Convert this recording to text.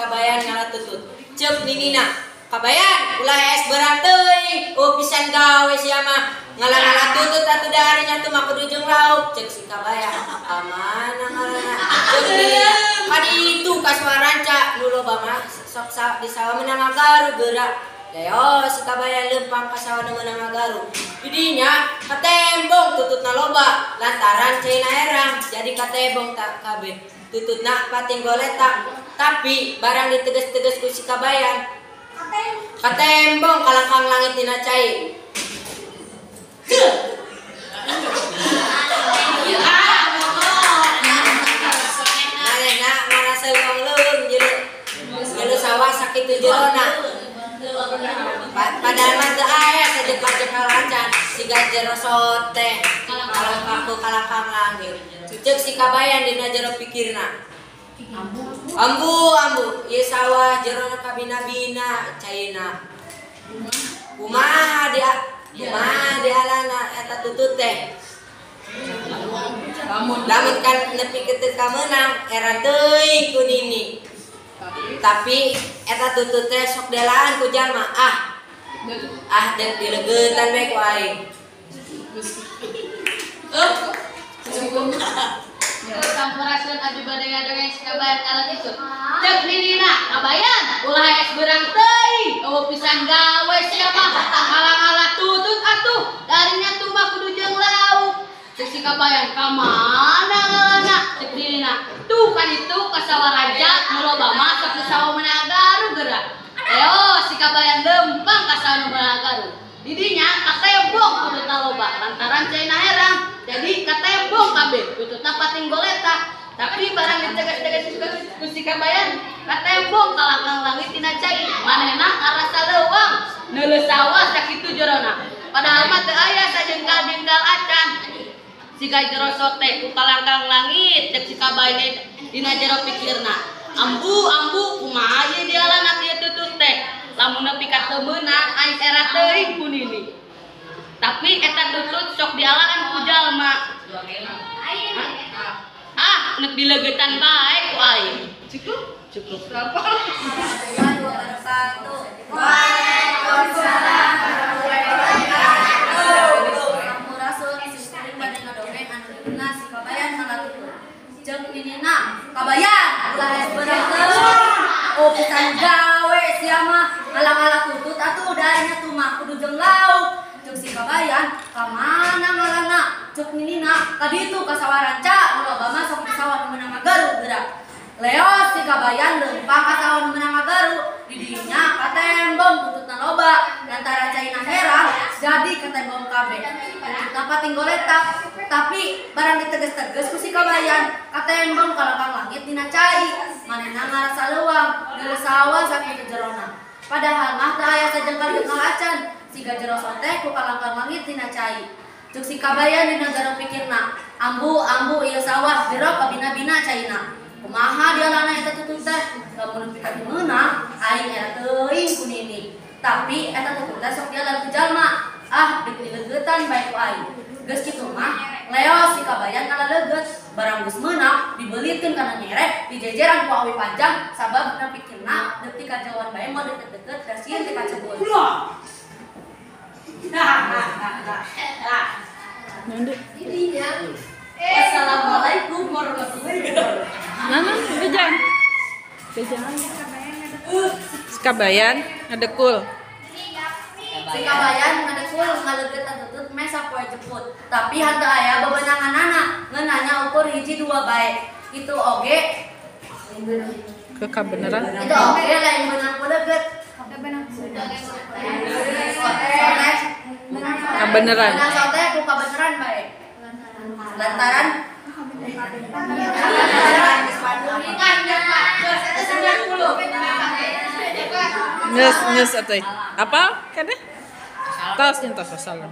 Kabayan ngala tutut. Ceuk ninina, "Kabayan, ulah es beurang teuing, oh pisan gawe sia mah. Ngala-ngala tutut atuh darinya tuh mah kudu jeung lauk." Ceuk si Kabayan, "Ka mana ngalana?" Ceuk ninina, "Ka ditu ka Swaranca nu loba mah sok di sawah meunang ngagaru geura." Leo si Kabayan leumpang ka sawah nu meunang ngagaru. Didinya katembong tututna loba lantaran caina herang jadi katembong tak kabeh. Tututna pating goletak tapi barang diteges-teges ku si Kabayan katembong kalangkang langit dina cai. Manehna marasa leuweung jero sawah sakitu jerona. Padahal mah teu aya sajengkal-jengkal acan siga jero sote kalangkang ku kalangkang langit. Ceuk si Kabayan dina jero pikirna, "Ambu ambu ieu sawah jerona kabina-bina caina. Kumaha dialana eta tutut teh? Lamun kan nepi teu kamenang era teuing ku nini. Tapi eta tutut teh sok delaan ku jalma. Ah deuk dilegeutan bae ku aing." Sampurasun abdi bade ngadongeng si Kabayan ngala tutut. Ceuk ninina, "Kabayan, ulah es beurang teuing, eueuh pisan gawe sia mah. Ngala-ngala tutut atuh, darinya tuh mah kudu jeung lauk." Ceuk si Kabayan, "Ka mana ngalana?" Ceuk ninina, "Tuh kan itu ka sawah raja nu loba mah sok di sawah meunang garu geura." Leo si Kabayan leumpang ka sawah nu meunang garu. Didinya katembong tututna loba lantaran caina herang jadi katembong kabeh tututna pating goletak. Tapi barang diteges-teges ku si Kabayan katembong kalangkang langit tina cai. Manehna ngarasa leuweung neuleuh sawah sakitu jerona. Padahal mah teu aya sajengkal-jengkal acan. Siga jero sote ku kalangkang langit. Cek si Kabayan dina jero pikirna, "Ambu ambu kumaha ieu dialana ieu tutut teh? Lamun nepi ka teu meunang aing era teuing ku nini." Tapi eta tutut sok dialaan ku jalma. Ah, nek dilegeutan bae ku aing. Cukup? Cukup. Waalaikumsalam warahmatullahi wabarakatuh. Sampurasun, sim kuring bade ngadongeng anu judulna Si Kabayan ngala tutut. Ceuk ninina, "Kabayan, ulah es beurang teuing. Oh pisan gawe sia mah ngala-ngala tutut atuh darinya tuh mah kudu jeung lauk." Ceuk si Kabayan, "Ka mana ngalana?" Ceuk ninina, "Ka ditu ka sawah ranca nu loba mah sok di sawah nu meunang ngagaru geura." Leo si Kabayan leumpang ka sawah nu meunang ngagaru. Didinya katembong tututna loba lantaran caina herang jadi katembong kabeh. Tututna pating goletak tapi barang diteges-teges ku si Kabayan katembong kalangkang langit dina cai. Manehna ngarasa leuweung neuleuh sawah sakitu jerona. Padahal mah teu aya sajengkal-jengkal acan siga jero sote ku kalangkang langit dina cai. Ceuk si Kabayan dina jero pikirna, "Ambu ambu ieu sawah jero kabina-bina caina. Kumaha dialana eta tutut teh? Lamun nepi ka meunang aing era teuing ku nini. Tapi eta tutut teh sok dialan ku jalma. Ah deuk dilegeutan bae ku aing." Geus kitu mah leo si Kabayan ngala leugeut. Barang geus meunang dibelitkeun kana nyerek dijejeran ku awi panjang sabab dina pikirna deuk ti kajauhan bae moal deket-deket da sieun ti kacebut. Assalamualaikum warahmatullahi wabarakatuh. Nana, bejang. Bejang. Si Kabayan ngadekul. Si Kabayan ngadekul ngaleugeut tutut meh sapoe jeput. Tapi henteu aya bebenanganana, ngeunanya ukur hiji dua bae. Itu oge ke kabeneran. Itu oge lain beunang ku leugeut. Kabeneran. Beunang sote ku kabeneran bae. Lantaran Nges nges atuh. Apa kene? Tos nyentos salam.